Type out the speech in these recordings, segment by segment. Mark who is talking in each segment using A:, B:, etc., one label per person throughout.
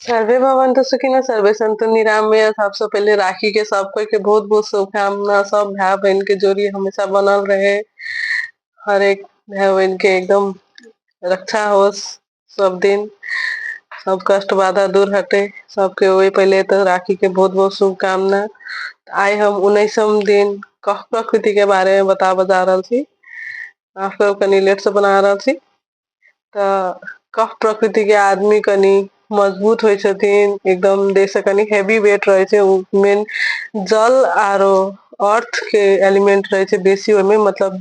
A: Survey भवन्तु सुखिनः survey सन्तु निरामय। सबसे पहिले राखी के सब कोई के बहुत बहुत शुभकामना। सब भाई बहन के जोड़ी हमेशा बनल रहे, हर एक भाई बहन के एकदम रक्षा हो सब दिन, सब कष्ट बाधा दूर हटे सबके। वही पहले तो राखी के बहुत बहुत शुभकामना। आइ हम 19म दिन कफ प्रकृति के बारे में बताबऽ जा रहल छी। माफ करब, कनि लेट से बना रहल छी। तऽ कफ प्रकृति के आदमी कनि मजबूत होइ छथिन, एकदम देह से कनि हेवी वेट रहै छै। ओ मेन जल आरो अर्थ के एलिमेंट रहै छै बेसी ओहिमे, मतलब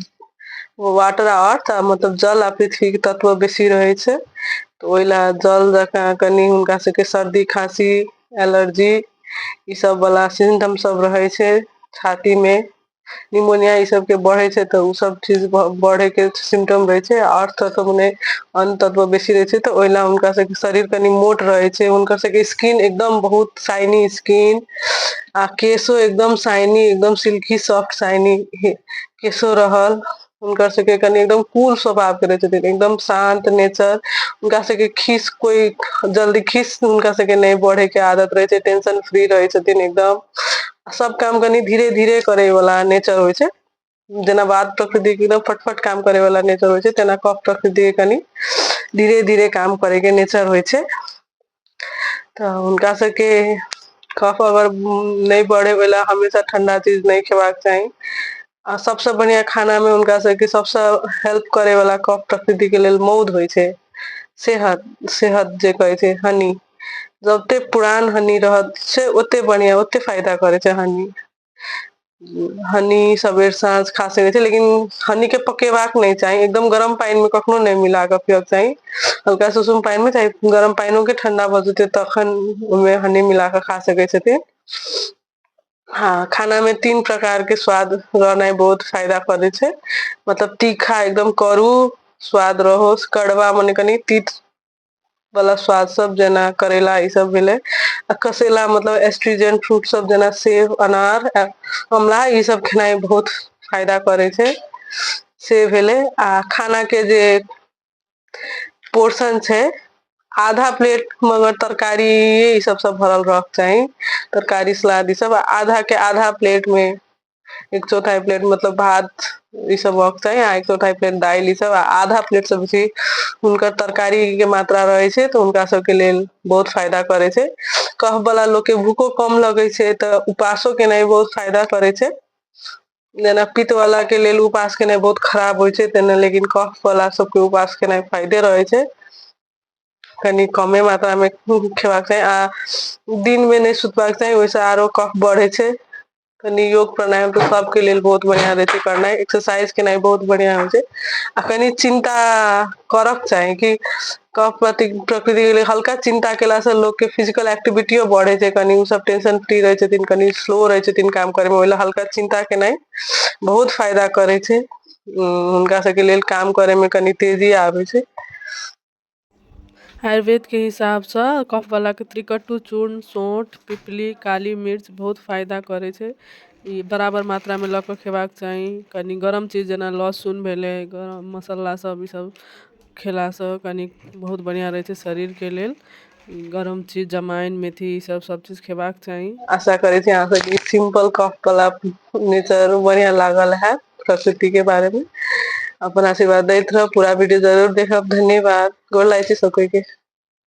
A: वाटर आ अर्थ, आ मतलब जल आ पृथ्वी के तत्व बेसी रहै छै। तऽ ओहि लए जल जकाँ कनि हुनका सबके सर्दी, खाँसी, एलर्जी ई सब वाला सिम्टम सब रहै छै। छाती मे निमोनिया ई सबके बढ़ै छै, तऽ ओ सब चीज बढ़े के सिम्टम रहै छै। अर्थ तत्व मने अन्न तत्व बेसी रहै छै, तऽ ओहि लए हुनका सबके शरीर कनि मोट रहै छै। हुनकर सबके स्किन एकदम बहुत शाइनी स्किन आ केशो एकदम शाइनी, एकदम सिल्की सॉफ्ट शाइनी केशो रहल। हुनकर सबके कनि एकदम कूल स्वभाव के रहै छथिन, एकदम शान्त नेचर। हुनका सबके खीस कोइ जल्दी खीस हुनका सबके नहि बढ़े के आदत रहै छै, टेंशन फ्री रहै छथिन एकदम। सब काम कनि धीरे धीरे करे वाला नेचर होइ छै। जेना वात प्रकृति के एकदम फटफट काम करे वाला नेचर होइ छै, तेना कफ प्रकृति के कनि धीरे धीरे काम करे के नेचर होइ छै। तऽ हुनका सबके कफ अगर नहि बढ़े, ओहि लए हमेशा ठंडा चीज नहि खेबाक चाही। आ सबसँ बढ़िया खाना मे हुनका सबके सबसँ हेल्प करे वाला कफ प्रकृति के लेल मौध होइ छै, सेहत, सेहत जे कहै छै हनी। जते पुरान हनी रहत से ओते बढ़िया, ओते फायदा करै छै हनी। हनी सबेर साँझ खा सकै छै, लेकिन हनी के पकेबाक नहि चाही। एकदम गरम पानि मे कखनो नहि मिला कऽ पियऽ के चाही। हल्का सुसुम पानि मे चाही, गरम पानिओ के ठंडा भऽ जेतै तखन ओहिमे हनी मिला कऽ खा सकै छथिन। हँ, खाना मे 3 प्रकार के स्वाद रहनाइ बहुत फायदा करै छै। मतलब तीखा एकदम करू स्वाद रहो, कड़वा मने कनि तीत वाला स्वाद सब, जेना करैला ई सब भेलै, आ कसेला मतलब एस्ट्रीजेंट फ्रूट सब, जेना सेब, अनार, आमला ई सब खेनाइ बहुत फायदा करै छै, से भेलै। आ खाना के जे पोर्शन छै, आधा प्लेट मगर तरकारी ई सब सब भरल रहक चाही, तरकारी, सलाद ई सब। आधा के आधा प्लेट में एक चौथाई प्लेट मतलब भात ई सब होयके चाही, आ एक चौथाई प्लेट दालि ई सब, आ आधा प्लेट से बेसी हुनकर तरकारी के मात्रा रहै छै, तऽ हुनका सबके लेल बहुत फायदा करै छै। कफ वाला लोक के भूखो कम लगै छै, तऽ उपासो केनाइ बहुत फायदा करै छै। जेना पित्त वाला के लेल उपास केनाइ बहुत खराब होइ छै तेना, लेकिन कफ वाला सबके उपास केनाइ फायदे रहै छै। कनि कमे मात्रा मे खेबाक चाही आ दिन मे नहि सुतबाक चाही, ओहिसँ आरो कफ बढ़ै छै। कनि योग प्राणायाम तऽ सबके लेल बहुत बढ़िया रहै छै करनाइ, एक्सरसाइज केनाइ बहुत बढ़िया होइ छै। आ कनि चिन्ता करक चाही कि कफ प्रकृति के लेल हल्का चिन्ता केलासँ लोकके फिजिकल एक्टिविटियो बढ़ै छै। कनि ओ सब टेंशन फ्री रहै छथिन, कनि स्लो रहै छथिन काम करैमे, ओहि लए हल्का चिन्ता केनाइ बहुत फायदा करै छै। हुनका सबके लेल काम करैमे कनि तेजी आबै छै।
B: आयुर्वेद के हिसाबसँ कफ वला के त्रिकटु चूर्ण, सौंठ, पिपली, काली मिर्च बहुत फायदा करै छै। ई बराबर मात्रामे लऽ कऽ खेबाक चाही। कनि गरम चीज जेना लहसुन भेलै, गरम मसाला सब, ई सब खेलासँ कनि बहुत बढ़िआँ रहै छै शरीरके लेल। गरम चीज, जमाइन, मेथी, ई सब सब चीज खेबाक चाही।
A: आशा करै छी अहाँ सबके सिंपल कफ वाला नेचर बढ़िया लागल हैत। प्रकृति के बारे में अपन आशीर्वाद दैत रहब, पूरा वीडियो जरूर देखब। धन्यवाद, गोर लागै छी सब कोई के।